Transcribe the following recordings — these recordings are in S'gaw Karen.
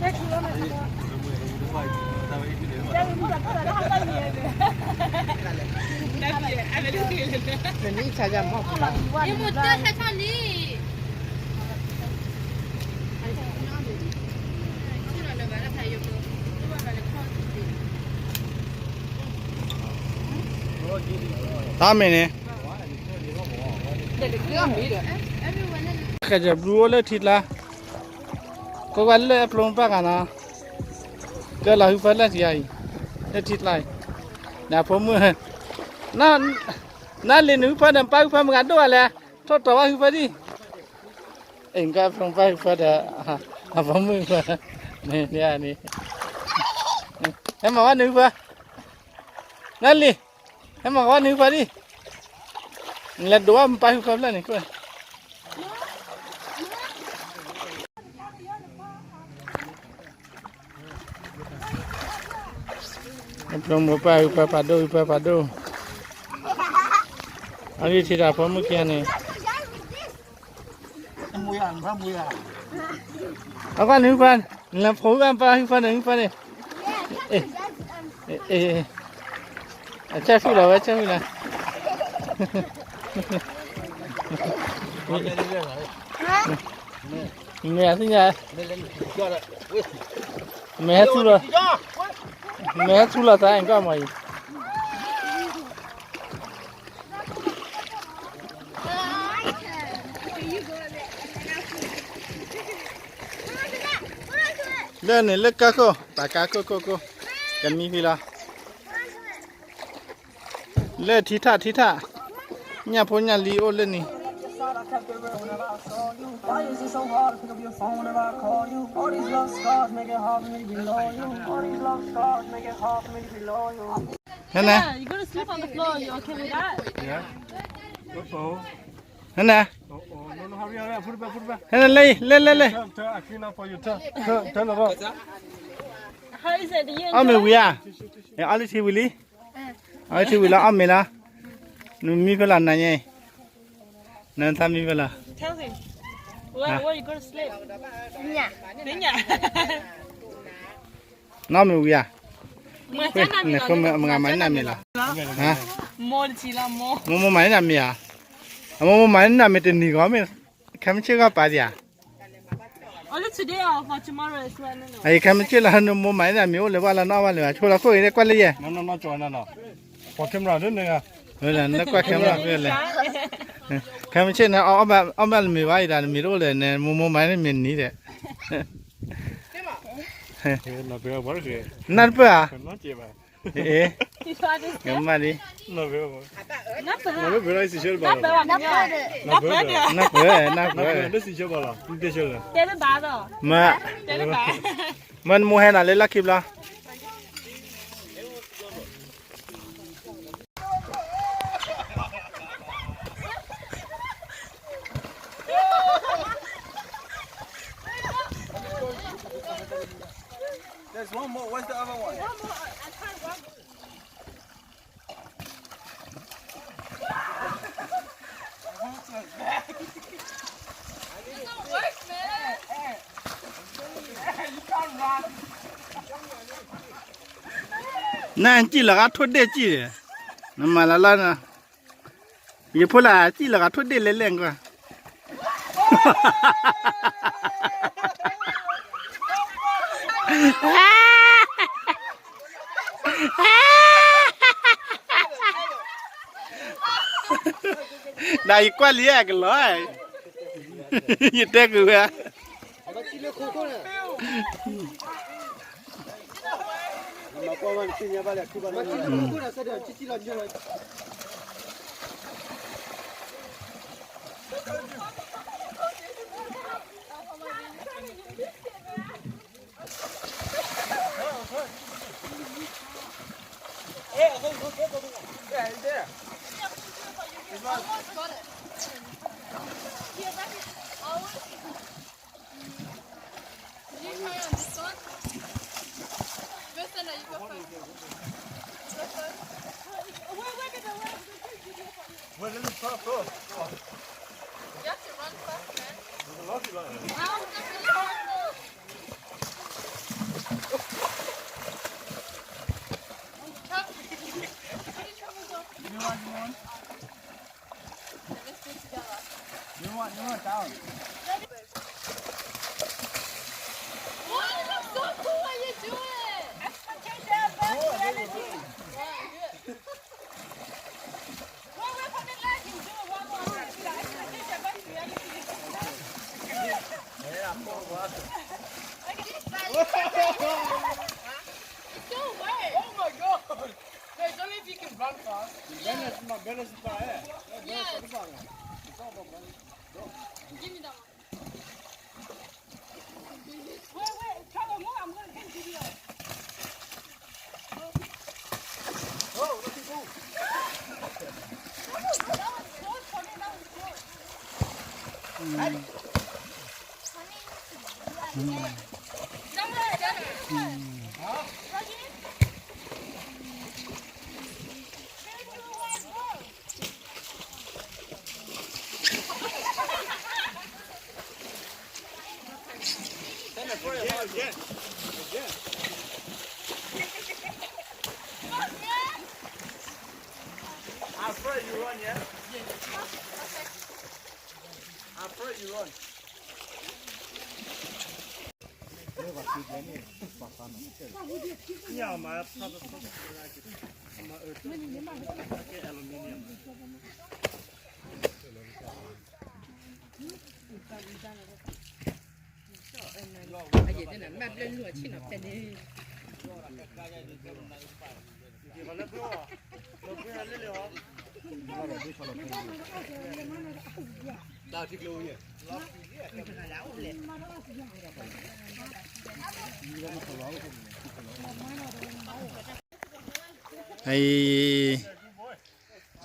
တၢ်မ့ၢ်န့ၣ် ခဲကဘျုးအိၣ်လၢထံကျါ, ကွၢ်ကွၢ်လၢအပျိမ့ၢ်ပၢ်ဂၤနီၤ, ကဲလီၤဟုဖၢလၢထံအံၤ, လၢထံကျါအံၤ, ဒီးဖိမုၣ်, နလံၤနဟုဖၢဒီး ပၢ်ဟုဖၢမတၤဒိၣ်ဘၣ်လဲၣ်, ထိၣ်တီၤဘၣ်ဟုဖၢဒံၣ်, အ့ၣ် ကဲပျိပၢ်ဟုဖၢဒီး အဖိမုၣ်ဖၢ, န့ၣ်, ဟဲမၤဝဲနဟုဖၢ, နလံၤ, ဟဲမၤဝဲနဟုဖၢဒံၣ်, နလဲၤဒိးဝဲမပၢ်ဟုဖၢဖျၢၣ်န့ၣ်ခိၣ် ပျိမိၢ်ပၢ်ဟုဖၢဖးဒိၣ် ဟုဖၢဖးဒိၣ်, အဒံၣ်ထံတၢ်ဖိမုၣ်ခံဂၤန့ၣ်, အကွၢ်နဟုဖၢ, နလဲၤဖိဟုဖၢ ပၢ်ဟုဖၢန့ၣ် ဟုဖၢန့ၣ်, အဆၢဖုၣ်လီၤဝဲ ဆၢဖုၣ်လီၤ, မ့ၢ်အသ့ၣ်ညါ, မ့ၢ်ဟဲထူလီၤ, မ့ၢ်ဟဲထူလီၤသး အဲၣ်ကွၢ်မၤအံၤ လၢန့ၣ်လၢကါခိၣ် ပာ်ကါခိၣ်ခိၣ်ခိၣ်, ကမံဖံလီၤ, လၢထံထၣ်ထံထၣ်, ညၣ်ဖိညၣ်လံအိၣ်လၢန့ၣ်, ဟဲန့ၣ် ဟဲန့ၣ်, ဟဲန့ၣ် လဲၤ လဲၤ လဲၤ လဲၤ, အီၣ်မ့ၤဝံၤဧါ, အီၣ်လၢထံဝံၤလံ, အီၣ်လၢထံဝံၤလံ, အီၣ်မ့ၤလီၤ, နမံဖဲလီၤနၤညါ, နသးမံဖဲလီၤ, နီၢ်မ့ၤဝံၤဧါ, နမၤန့ၢ်နၤမ့ၤလီၤ, မိၢ်မၤန့ၢ်နၤမ့ၤဧါ, မိၢ်မၤန့ၢ်နၤမ့ၤတနံၤဂီၢ်မ့ၢ်, ခဲမုၢ်ဆ့ၣ်ဂီၢ်ပာ်ဒံးဧါ, ခဲမုၢ်ဆ့ၣ်လၢနမိၢ်မၤန့ၢ်နၤမ့ၤအိၣ်လၢၤဘၣ်လီၤနီၢ်ဘၣ်လၢၤဘၣ် ဆိလီၤခိၣ်အံၤကွၢ်လၢယဲၢ် နကွၢ် camera ဖဲလဲၣ်, ခဲမုၢ်ဆ့ၣ်န့ၣ် အီၣ်ဘၣ်လၢမ့ၤဘၣ်အံၤဒီး နမ့ၤတအိၣ်လၢၤန့ၣ် မိၢ်မိၢ်မၤန့ၢ်မ့ၤနံၤဒီး, နၢ်တပၢၢ်ဧါ, အ့ၣ်, ကမၣ်လံ, နၢ်ပၢၢ်, နၢ်ပၢၢ်, မ့ၢ်နမိၢ်ဟဲနၤလၢလီၢ်ခံဘျီ There's one more. Where's the other one? You can't run. နကံၣ်လီၤဂာ်ထိၣ်ဒ့ၣ်ကံၣ်, နမၤလၢလၢ, ယဖိလၢကံၣ်လီၤဂာ်ထိၣ်ဒ့ၣ်လဲၣ်လဲၣ်ကွၢ် ဒီးယကွၢ်လံကလီၤ, ယတဲက့ၤဝဲ You have to run fast, man. There's a lot of people out here. Wow, it looks so cool when you do it. Expectation versus reality. Wait, wait for the light and do it one more time. Expectation versus reality. It's so wet. Oh my God. No, it's only if you can run fast. Balance, my balance is bad, eh? Yeah, balance is bad. It's all about balance. Go. Give me that one. Wait, wait, try one more. I'm gonna take video. Oh, let me go. That was, that was close for me. That was close. I'm afraid you run, yeah? I'm afraid you run.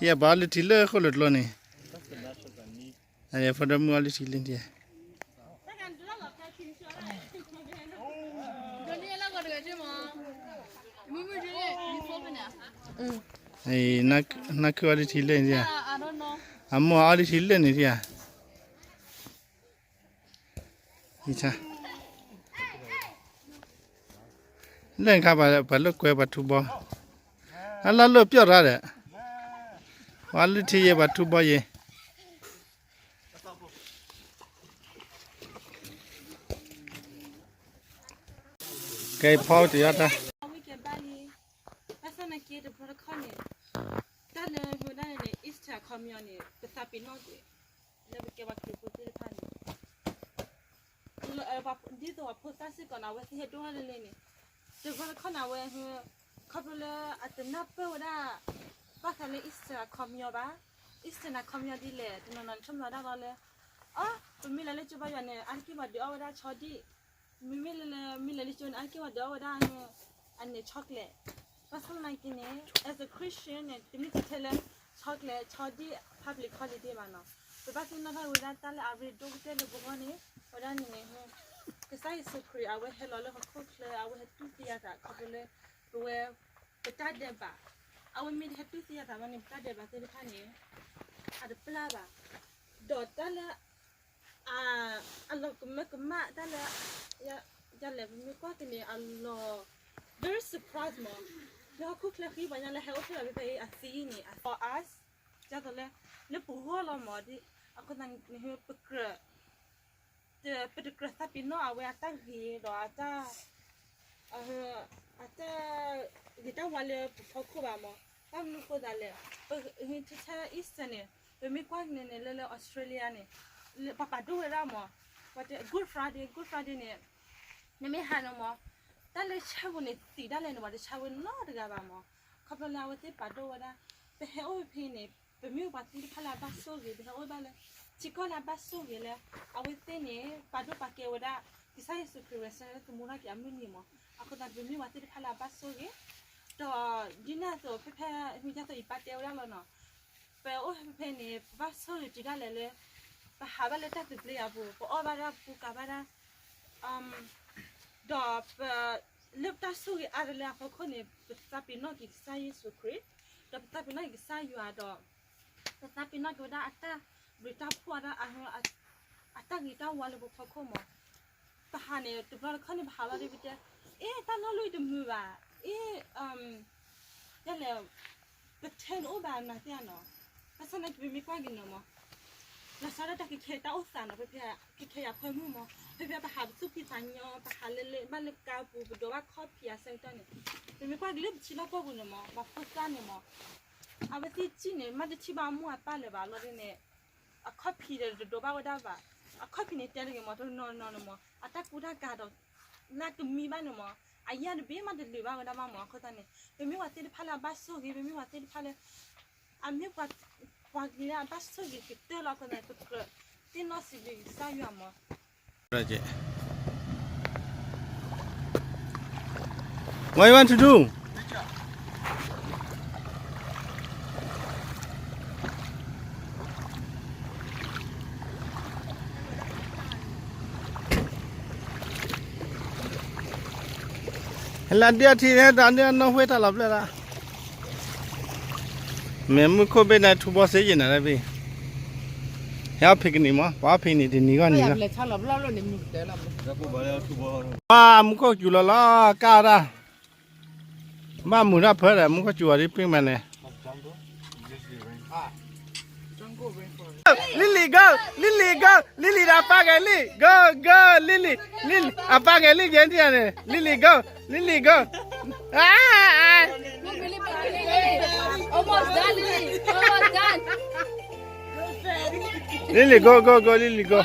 Yဲပှၤအီလုၢ်ထံလၢဃိၣ်လိာ်ကျိန့ၣ်, အဖိဒိၣ်မုၣ်အီလုၢ်ထံလၢန့ၣ်, နၢ်ခုၣ်အီလုၢ်ထံလၢန့ၣ်ဧါ, အမိၢ်အီလုၢ်ထံလၢန့ၣ်ဧါ. လၢခါပှၤလိာ်ကွဲပှၤထူဘီ, အလီၢ်လိာ်ပျီၢ်ရၣ်ဒီး, ပှၤလုၢ်ထံယဲပှၤထူဘီယဲ, ကဲဖီတယီတၢ်, ဝံကဲဘၣ်လံ, ဘၣ်ဆၣ်နာ်က့တဘျီတခီၣ်န့ၣ်, တၢ်လၢမ့ၢ်ဝဲဒၣ်န့ၣ် Easter အခီပညီန့ၣ် ပသးပ့ၤနီၣ်ကွံာ် လၢပကဲပှၤခရံာ်ဖိသ့ၣ်တဖၣ်န့ၣ် ဒ်သိးအဖိသၣ်စ့ၢ်ကီးန့ၣ် အဝဲသ့ၣ်ဟဲဒိၣ်ထီၣ်လၢလၢန့ၣ်, တဘျီတခီၣ်န့ၣ် အဝဲ ခီဖျိလၢအတနၢ်ပၢၢ်ဝဲဒၣ် ဘၣ်ဃးလၢ Easter အခီပညီဘၣ်, Easter န့ၣ် အခီပညီဒ်လဲၣ်, တနီၤနီၤန့ၣ် ဆိကမိၣ်ဝဲဒၣ်လီၤလၢ အီ ပမ့ၢ်လဲၤလၢကၠိဘါယွၤန့ၣ် အါတက့ၢ်ပှၤဒုးအီၣ်ဝဲဒၣ်ဆီဒံၣ်, မ့မ့ၢ်လၢ မ့ၢ်လဲၤလၢကၠိန့ၣ် အါတက့ၢ်ပှၤဒုးအီၣ်ဝဲဒၣ် အန့ၣ် chocolate. ဘၣ်ဆၣ်သနာ်က့န့ၣ် as a Christian န့ၣ် တမ့ၢ်ထဲလၢ chocolate ဆီဒံၣ် public holiday ဘၣ်နီၤ, ပဘၣ်သ့ၣ်နီၣ်ထီၣ်ဝဲဒၣ်တၢ်လၢအရ့ဒိၣ်ကတၢၢ်လၢပဂီၢ်န့ၣ် ဝဲဒၣ်န့ၣ်န့ၣ် ကစၢ်ယ့ၣ်ၡူးခရံာ်အဝဲဟဲလီၤလၢဟီၣ်ခိၣ်ချၢ အဝဲဟဲတူၢ်သံအသးခီဖျိလၢ ပဝဲ ပတၢ်ဒဲးဘး, အဝဲမ့ၢ်တဟဲတူၢ်သံအသးဘၣ်န့ၣ် ပတၢ်ဒဲးဘးသ့ၣ်တဖၣ်န့ၣ် အတပျၢ်ဘၣ်, ဒီးတၢ်လၢ အလီၤကမၢကမၣ်တၢ်လၢ ယလဲၤပမ့ၢ်ကွၢ်က့ၤန့ၣ် အလီၤ very surprise မး, လၢဟီၣ်ခိၣ်ချၢဃံပှၤညါလၢဟဲအိၣ်ဖျဲၣ်လီၤဖဲဖဲအံၤအသံန့ၣ် အသီ us ဒ်သိးလၢ လၢပဂီၢ်လီၤမး, အဃိသတးန့ၣ် ပကြၢး ပတကြၢးသးပ့ၤနီၣ်အဝဲအတၢ်ဂ့ၤဒီးအတၢ် အတၢ်ဂ့ၤတၢ်ဝါလၢပဖီခိၣ်ဘၣ်မး, ဘၣ်မနုၤဃိသးလဲၣ်, ပ ထဲ Easter န့ၣ် ပမ့ၢ်ကွၢ်က့ၤန့ၣ်န့ၣ် လၢလၢ Australia န့ၣ် ပှၤပာ်ဒိၣ်ဝဲဒၣ်မး, ပှၤတဲ Good Friday, Good Friday န့ၣ် နမ့ၢ်ဟးန့ၣ်မး, တၢ်လၢဆၣ်ဖိန့ၣ်သံးဒၣ်လဲာ်န့ၣ် ပှၤတဆါဝဲနီတဂၤဘၣ်မး, ခီဖျိလၢအဝဲသ့ၣ်ပာ်ဒိၣ်ဝဲဒၣ်, ပဟဲအိၣ်ဖဲဖဲန့ၣ် ပမ့ၢ်ပှၤသ့ၣ်တဖၣ်လၢအဘၣ်ဆိၣ်ဂ့ၤ, ပဟဲအိၣ်ဘၣ်လၢ ထံကီၢ်လၢအဘၣ်ဆိၣ်ဂ့ၤလၢ အဝဲသ့ၣ်န့ၣ် ပာ်ဒိၣ်ပာ်ကဲဝဲဒၣ် ကစၢ်ယ့ၣ်ၡူးခရံာ်ဝဲဆၢလၢသမူထီၣ်က့ၤအမုၢ်နံၤမး, အဃိသတး ပမ့ၢ်ပှၤသ့ၣ်တဖၣ်လၢအဘၣ်ဆိၣ်ဂ့ၤ, ဒီးဒ်န့ၣ်အသိးဖဲဖဲ မ့ၢ်ဒ်သိးယပာ်တဲဝဲဒၣ်လီၤနီၤ, ပအိၣ်ဖဲဖဲန့ၣ် ပဘၣ်ဆိၣ်ဂ့ၤတုၤဒၣ်လဲာ်လၢ ပဟးဘၣ်လၢတၢ်သဘျ့အပူၤ, ပအီၣ်ဘၣ်ဒၣ်ပူၤကၤဘၣ်ဒၣ် ဒီးပ လၢပတၢ်ဆိၣ်ဂ့ၤအါတလၢအဖီခိၣ်န့ၣ် ပသးပ့ၤနီၣ်က့ၤကစၢ်ယ့ၣ်ၡူးခရံာ်, ဒီးပသးပ့ၤနီၣ်က့ၤကစၢ်ယွၤဒီး ပသးပ့ၤနီၣ်က့ၤဝဲဒၣ်အတၢ်ဘျုးတၢ်ဖှိၣ်အတၢ် အတၢ်ဂ့ၤတၢ်ဝါလၢပဖီခိၣ်မး, ပဟးန့ၣ် တဘျီတခီၣ်န့ၣ် ပဟးလီၤဒ်ပတဲ, အ့ တၢ်နီၢ်လီၢ်အံၤတမုာ်ဘၣ်, အ့ ယလဲၣ်, ပထဲန့ၣ်အိၣ်ဘၣ်နၤသ့ၣ်ဧါနီၤ, ဘၣ်ဆၣ်သနာ်က့ ပမ့ၢ်ကွၢ်က့ၤနီၤမး, လီၤဆီဒၣ်တၢ်ကဲခဲတၢ်အိၣ်သးနီၤ ဖဲဖဲ ကဲခဲယၤဖၢမုၢ်မး ဖဲဖဲပဟးပသူၣ်ဖှံသးညီ ပဟးလဲၤလဲၤဘၣ်လၢကါပူၤ ပဒိးဘၣ်ခီၣ်ဖံးအဆၢကတီၢ်န့ၣ် ပမ့ၢ်ကွၢ်က့ၤလၢပထံလီၢ်ကီၢ်ပူၤန့ၣ်မး ပှၤဖိသၣ်န့ၣ်မး အဝဲသ့ၣ်စံၣ်န့ၣ် မ့ၢ်တထံၣ်ဘၣ်အမိၢ်အပၢ်လၢၤဘၣ်လီၤဒ်န့ၣ် အခီၣ်ဖံးဒီးတဒိးဘၣ်ဝဲဒၣ်ဘၣ် အခီၣ်ဖံးန့ၣ်တဲတဂ့ၤမး တနီၤနီၤန့ၣ်မး အတၢ်ကူတၢ်ကၤဒီး လၢကမံဘၣ်န့ၣ်မး အယၢ်တဘ့ၣ်မးတလုာ်ဘၣ်ဝဲဒၣ်ဘၣ်မး အဃိသတးန့ၣ် ပမ့ၢ်ပှၤသ့ၣ်တဖၣ်လၢအဘၣ်ဆိၣ်ဂ့ၤ ပမ့ၢ်ပှၤသ့ၣ်တဖၣ်လၢ အမ့ၢ်ပှၤ ပှၤကလံၤလၢအဘၣ်ဆိၣ်ဂ့ၤကတၢၢ်လီၤအဃိသတးန့ၣ် ပကြၢးသ့ၣ်နီၣ်စံးဘျုးကစၢ်ယွၤမး What you want to do? ဟဲလၢဒၣ်ထံၣ်န့ၣ် တၢ်န့ၣ်အနီၢ်ဝဲတၢ်လီၤပျဲၢ်လၢ မ့ၢ်မူခိၣ်ဘ့ၣ်န့ၣ် ထူဘီစ့ယံာ်နၤလၢဘ့ၣ် ဟဲအီၣ်ဖံးကနံၣ်မး ပှၤအီၣ်ဖံးနံၣ်တနံၤဂီၢ်နံၤဂီၢ် ပှၤမူခိၣ်စူၤလီၤလီၤ ကၢ်ဒၣ် ဘၣ်မုာ်တၢ်ဖၢဒီး မူခိၣ်စူၤအီၤဒ်ပ့ၢ်မးန့ၣ် Lily go Lily go Lily ဒီးအပၢ်ဂဲၤလံ go go Lily Lily အပၢ်ဂဲၤလံ ယဲန့ၣ် Lily go Lily go Almost done, Lily. Almost done. Lily go go go Lily go.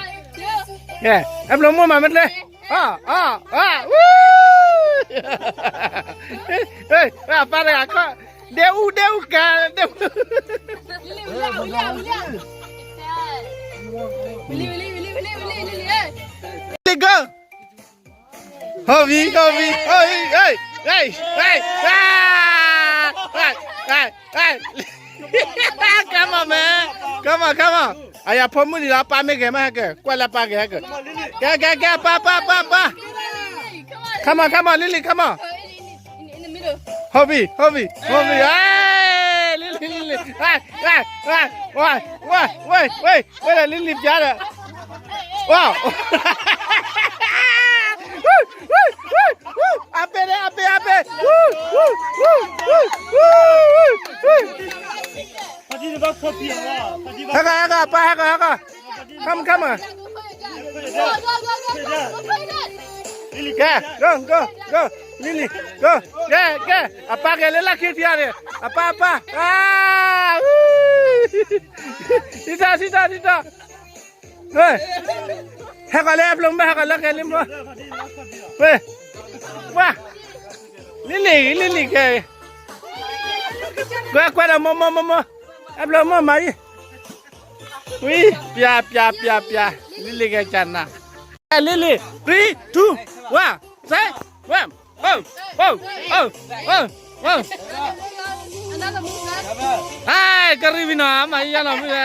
Yeah, အဘျီမိၢ်မၤမ့ၢ်တလဲ အီအီအီ woo. ဟေး အပၢ်တဂၤခီ ဒဲအူဒဲအူကၤ ဒဲအူ Lily go. Hobby, hobby, hobby, hey, hey, hey, ah, hey, hey, hey. Come on, man. Come on, come on. အယၤဖိမုၣ်လံလီၤ ပၢ်မ့ၢ်ဂဲၤမးဟဲက့ၤ ကွၢ်လၢပၢ်ဂဲၤဟဲက့ၤ ကဲ ကဲ ကဲ ပၢ် ပၢ် ပၢ် ပၢ် Come on, come on, Lily, come on. Hobby, hobby, hobby, hey, Lily, Lily, hey, hey, hey, wait, wait, wait, wait, wait, Lily ပျါဒီး Wow. အပ့ၢ်န့ၣ် အပ့ၢ် အပ့ၢ် ဟဲကီး ဟဲကီး ပၢ် ဟဲကီး ဟဲကီး Come, come. ကဲ go, go, go. Lily, go. ကဲ ကဲ အပၢ်ဂဲၤလၢလၢခံထံၣ်ဧါ အပၢ် အပၢ် အါ ထံၣ်တၢ် ထံၣ်တၢ် ထံၣ်တၢ် ဟဲကီးလၢအဖျိမ့ၢ် ဟဲကီးလၢကဲလံမ့ၢ် ဝဲ ပှၤ Lily, Lily ကဲ ကွဲ ကွဲဒီးမိၢ် မိၢ် မိၢ် မိၢ် အဖျိမိၢ်မၤအံၤ ဝံၤ ပျါ ပျါ ပျါ ပျါ Lily ကဲကနၤ Lily, three, two, one, say, one. Oh, oh, oh, oh, oh. ဟဲ ကရံၣ်ဝံၤနီၤ အမၤယၤလီၤမုၢ်ဝဲ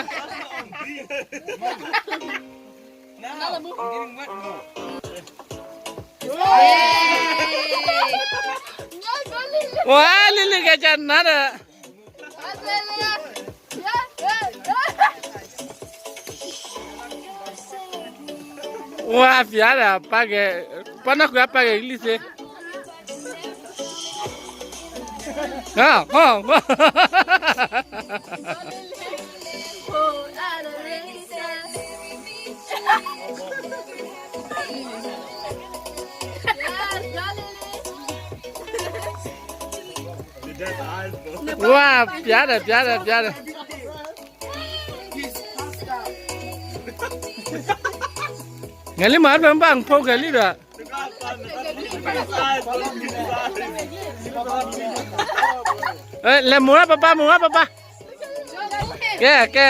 ဝါ Lily ကဲကနၤဒီး ဝါ ပျါဒီး ပၢ်ဂဲၤ ပှၤနီၢ်ဃုအပၢ်ဂဲၤကလံၢ်သ့ ဝါ ပျါဒီး ပျါဒီး ပျါဒီး ဂဲၤလံမး အဖျိမ့ၢ်ဘၣ် ဖိဂဲၤလံဒီး လဲၤမိၢ်ရၣ်ပၢ်ပၢ် မိၢ်ရၣ်ပၢ်ပၢ် ကဲ ကဲ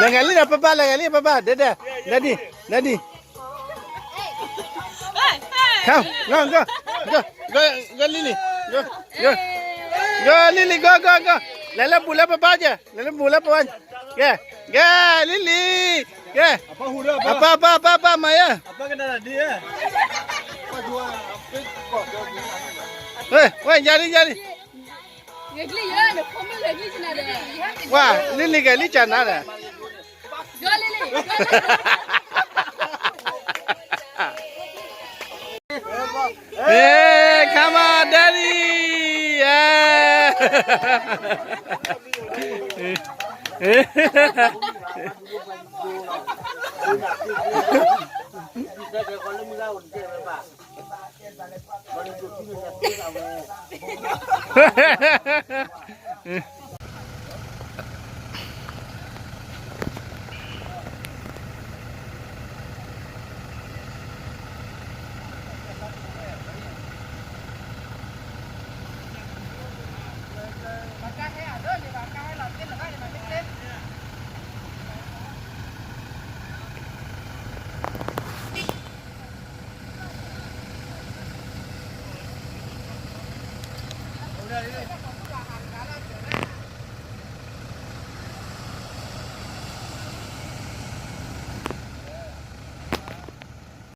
လဲၤဂဲၤလံဒီးပၢ်ပၢ် လဲၤဂဲၤလံပၢ်ပၢ် ဒဲဒဲ ဒဲဒံ ဒဲဒံ Come, go, go, go, go, go, Lily, go, go, go, Lily, go, go, go. လဲၤလၢပူၤလၢပဘါကဲ လဲၤလၢပူၤလၢပဘါ ကဲ ကဲ Lily, ကဲ အပၢ် အပၢ် အပၢ် မၤယၤ ဝဲ ဝဲ ယၤလံ ယၤလံ ဝါ Lily ဂဲၤလံကနၤဒီး Lily, Lily. Hey, come on, daddy! Yeah!